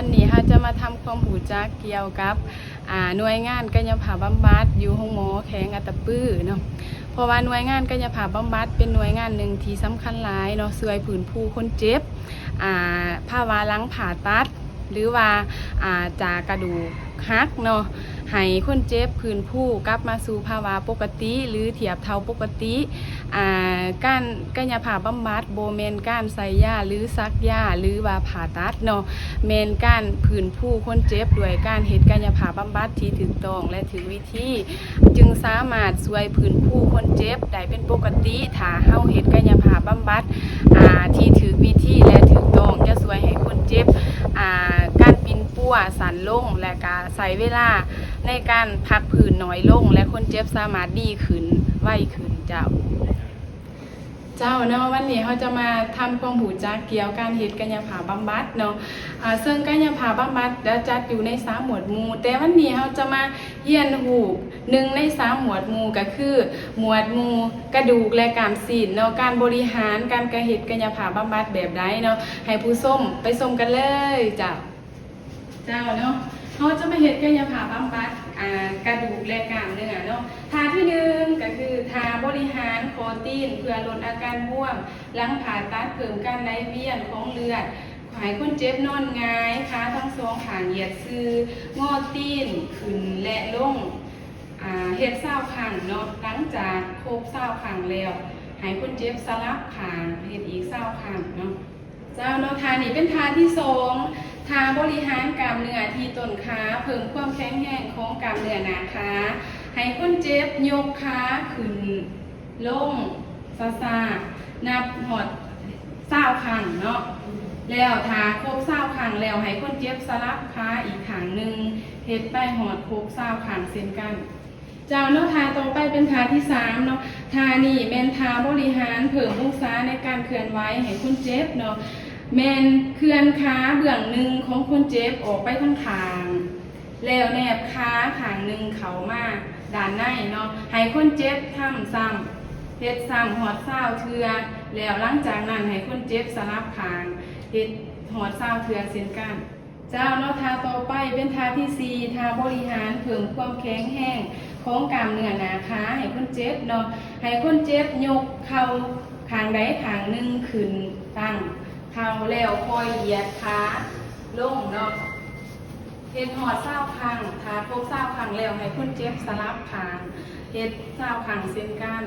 ວັນນີ້ເຮົາຈະມາທຳຄວາມຮູ້ຈັກກ່ຽວກັບ ອາ ໜ່ວຍງານກາຍະພາບບຳບັດຢູ່ໂຮງໝໍແຂວງອັດຕະປືເນາະ. ເພາະວ່າໜ່ວຍງານກາຍະພາບບຳບັດເປັນໜ່ວຍງານໜຶ່ງທີ່ສຳຄັນຫຼາຍເນາະ, ຊ່ວຍຟື້ນຟູຄົນເຈັບ ອາ ພາວະຫຼັງຜ່າຕັດ ຫຼືວ່າ ອາ ຈາກກະດູກຫັກເນາະ, ໃຫ້ຄົນເຈັບຟື້ນຟູກັບມາສູ່ພາວະປົກກະຕິ ຫຼືທຽບເທົ່າປົກກະຕິ. ອາ ການກາຍະພາບບຳບັດບໍ່ແມ່ນການໃສ່ຢາ ຫຼືສັກຢາ ຫຼືວ່າຜ່າຕັດເນາະ, ແມ່ນການຟື້ນຟູຄົນເຈັບດ້ວຍການເຮັດກາຍະພາບບຳບັດທີ່ຖືກຕ້ອງ ແລະ ຖືກວິທີ ຈຶ່ງສາມາດຊ່ວຍຟື້ນຟູຄົນເຈັບໄດ້ເປັນປົກກະຕິ. ຖ້າເຮົາເຮັດກາຍະພາບບຳບັດ ອາ ທີ່ຖືກວິທີ ແລະ ຖືກຕ້ອງ ຈະຊ່ວຍໃຫ້ຄົນເຈັບ ອາ ການປິ່ນປົວສັ້ນລົງ ແລະ ກະໃຊ້ເວລາໃນການພັກຟື້ນນ້ອຍລົງ ແລະ ຄົນເຈັບສາມາດດີຂຶ້ນໄວຂຶ້ນເຈົ້າ. ເຈົ້າເນາະ, ວັນນີ້ເຮົາຈະມາທຳຄວາມຮູ້ຈັກກ່ຽວກັບການເຮັດກາຍະພາບບຳບັດເນາະ. ອາ ເຊິ່ງກາຍະພາບບຳບັດຈະຈັດຢູ່ໃນສາມໝວດໝູ່, ແຕ່ວັນນີ້ເຮົາຈະມາຮຽນຮູ້ໜຶ່ງໃນສາມໝວດໝູ່ ກໍຄືໝວດໝູ່ກະດູກ ແລະ ກ້າມຊີ້ນເນາະ, ການບໍລິຫານ ການກະເຮັດກາຍະພາບບຳບັດແບບໃດເນາະ. ໃຫ້ຜູ້ຊົມໄປຊົມກັນເລີຍເຈົ້າ. ເຈົ້າເນາະ, ເຮົາຈະມາເຮັດກາຍະພາບບຳບັດ ອາ ກະດູກ ແລະ ກ້າມເນື້ອເນາະ. ທ່າທີໜຶ່ງ ກໍຄືທ່າບໍລິຫານຂໍ້ຕີນ ເພື່ອລົດອາການບວມ ຫຼັງຜ່າຕັດ ເພີ່ມການໄຫຼວຽນຂອງເລືອດ, ໃຫ້ຄົນເຈັບນອນຫງາຍ, ຂາທັງສອງຂ້າງຫຽດຊື່, ງໍຕີນຂຶ້ນ ແລະ ລົງ ອາ ເຮັດຊາວຄັ້ງເນາະ. ຫຼັງຈາກຄົບຊາວຄັ້ງແລ້ວ ໃຫ້ຄົນເຈັບສະຫຼັບຂ້າງ ເຮັດອີກຊາວຄັ້ງເນາະ. ເຈົ້າເນາະ, ທ່ານີ້ເປັນທ່າທີສອງ ທ່າບໍລິຫານກ້າມເນື້ອທີ່ຕົ້ນຂາ ເພີ່ມຄວາມແຂງແຮງຂອງກ້າມເນື້ອໜ້າຂາ. ໃຫ້ຄົນເຈັບຍົກຂາຂຶ້ນລົງຊ້າໆ ນັບຮອດຊາວຄັ້ງເນາະ. ແລ້ວຖ້າຄົບຊາວຄັ້ງແລ້ວ ໃຫ້ຄົນເຈັບສະຫຼັບຂາອີກຂ້າງໜຶ່ງ ເຮັດໄປຮອດຄົບຊາວຄັ້ງເຊັ່ນກັນ. ເຈົ້າເນາະ, ທ່າຕໍ່ໄປເປັນທ່າທີສາມເນາະ. ທ່ານີ້ແມ່ນທ່າບໍລິຫານເພີ່ມອົງສາໃນການເຄື່ອນໄຫວໃຫ້ຄົນເຈັບເນາະ, ແມ່ນເຄື່ອນຂາເບື້ອງໜຶ່ງຂອງຄົນເຈັບອອກໄປທາງຂ້າງ ແລ້ວແນບຂາຂ້າງໜຶ່ງເຂົ້າມາດ້ານໃນເນາະ. ໃຫ້ຄົນເຈັບທຳຊ້ຳ ເຮັດຊ້ຳຮອດຊາວເທື່ອ, ແລ້ວຫຼັງຈາກນັ້ນໃຫ້ຄົນເຈັບສະຫຼັບຂ້າງ ເຮັດຮອດຊາວເທື່ອເຊັ່ນກັນ. ເຈົ້າເນາະ, ທ່າຕໍ່ໄປເປັນທ່າທີສີ່ ທ່າບໍລິຫານເພີ່ມຄວາມແຂງແຮງຂອງກ້າມເນື້ອໜ້າຂາໃຫ້ຄົນເຈັບເນາະ. ໃຫ້ຄົນເຈັບຍົກເຂົ່າຂ້າງໃດຂ້າງໜຶ່ງຂຶ້ນຕັ້ງເຂົ່າ ແລ້ວຄ່ອຍຢຽດຂາລົງເນາະ. ເຮັດຮອດຊາວຄັ້ງ, ຖ້າຄົບຊາວຄັ້ງແລ້ວ ໃຫ້ຄົນເຈັບສະຫຼັບຂ້າງ ເຮັດຊາວຄັ້ງເຊັ່ນກັນ.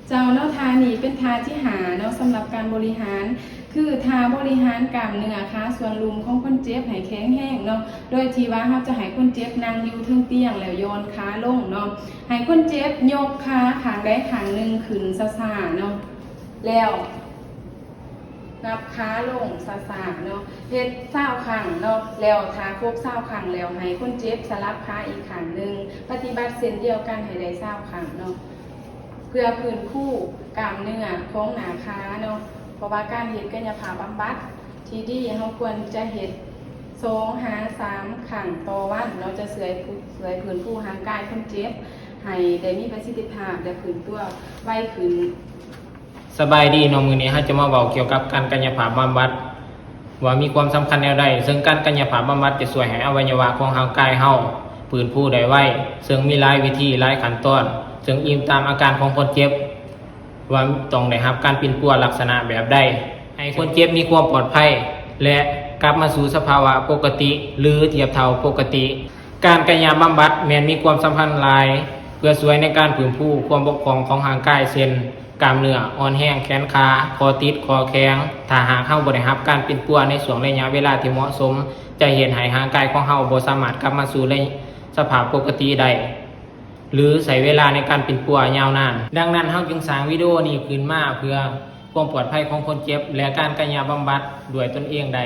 ເຈົ້າເນາະ, ທ່ານີ້ເປັນທ່າທີຫ້າເນາະ ສຳລັບການບໍລິຫານ ຄືທ່າບໍລິຫານກ້າມເນື້ອຂາສ່ວນລຸ່ມຂອງຄົນເຈັບໃຫ້ແຂງແຮງເນາະ, ໂດຍທີ່ວ່າເຮົາຈະໃຫ້ຄົນເຈັບນັ່ງຢູ່ເທິງຕຽງ ແລ້ວຢ່ອນຂາລົງເນາະ. ໃຫ້ຄົນເຈັບຍົກຂາຂ້າງໃດຂ້າງໜຶ່ງຂຶ້ນຊ້າໆເນາະ ແລ້ວນັບຂາລົງຊ້າໆເນາະ, ເຮັດຊາວຄັ້ງເນາະ. ແລ້ວຖ້າຄົບຊາວຄັ້ງແລ້ວ ໃຫ້ຄົນເຈັບສະຫຼັບຂາອີກຂ້າງໜຶ່ງ, ປະຕິບັດເຊັ່ນດຽວກັນໃຫ້ໄດ້ຊາວຄັ້ງເນາະ. ເພື່ອຟື້ນຟູກ້າມເນື້ອຂອງໜ້າຂາເນາະ, ເພາະວ່າການເຮັດກາຍະພາບບຳບັດທີ່ດີ ເຮົາຄວນຈະເຮັດສອງຫາສາມຄັ້ງຕໍ່ວັນເນາະ, ຈະຊ່ວຍ ຊ່ວຍຟື້ນຟູຮ່າງກາຍຄົນເຈັບໃຫ້ໄດ້ມີປະສິດທິພາບ ແລະ ຟື້ນຕົວໄວຂຶ້ນ. ສະບາຍດີເນາະ, ມື້ນີ້ເຮົາຈະມາເວົ້າກ່ຽວກັບການກາຍະພາບບຳບັດ ວ່າມີຄວາມສຳຄັນແນວໃດ, ເຊິ່ງການກາຍະພາບບຳບັດຈະຊ່ວຍໃຫ້ອະໄວຍະວະຂອງຮ່າງກາຍເຮົາຟື້ນຟູໄດ້ໄວ, ເຊິ່ງມີຫຼາຍວິທີ, ຫຼາຍຂັ້ນຕອນ, ເຊິ່ງອີງຕາມອາການຂອງຄົນເຈັບ ວ່າຕ້ອງໄດ້ຮັບການປິ່ນປົວລັກສະນະແບບໃດ, ໃຫ້ຄົນເຈັບມີຄວາມປອດໄພ ແລະ ກັບມາສູ່ສະພາວະປົກກະຕິ ຫຼື ທຽບເທົ່າປົກກະຕິ. ການກາຍະບຳບັດແມ່ນມີຄວາມສຳຄັນຫຼາຍ ເພື່ອຊ່ວຍໃນການຟື້ນຟູຄວາມບົກຜ່ອງຂອງຮ່າງກາຍ ເຊັ່ນ ກ້າມເນື້ອອ່ອນແຮງແຂນຂາ, ຂໍ້ຕິດ, ຂໍ້ແຂງ. ຖ້າຫາກເຮົາບໍ່ໄດ້ຮັບການປິ່ນປົວໃນຊ່ວງໄລຍະເວລາທີ່ເໝາະສົມ, ຈະເຮັດໃຫ້ຮ່າງກາຍຂອງເຮົາບໍ່ສາມາດກັບມາສູ່ໃນສະພາບປົກກະຕິໄດ້ ຫຼື ໃຊ້ເວລາໃນການປິ່ນປົວຍາວນານ. ດັ່ງນັ້ນ, ເຮົາຈຶ່ງສ້າງວິດີໂອນີ້ຂຶ້ນມາເພື່ອຄວາມປອດໄພຂອງຄົນເຈັບ ແລະ ການກາຍະບຳບັດດ້ວຍຕົນເອງໄດ້.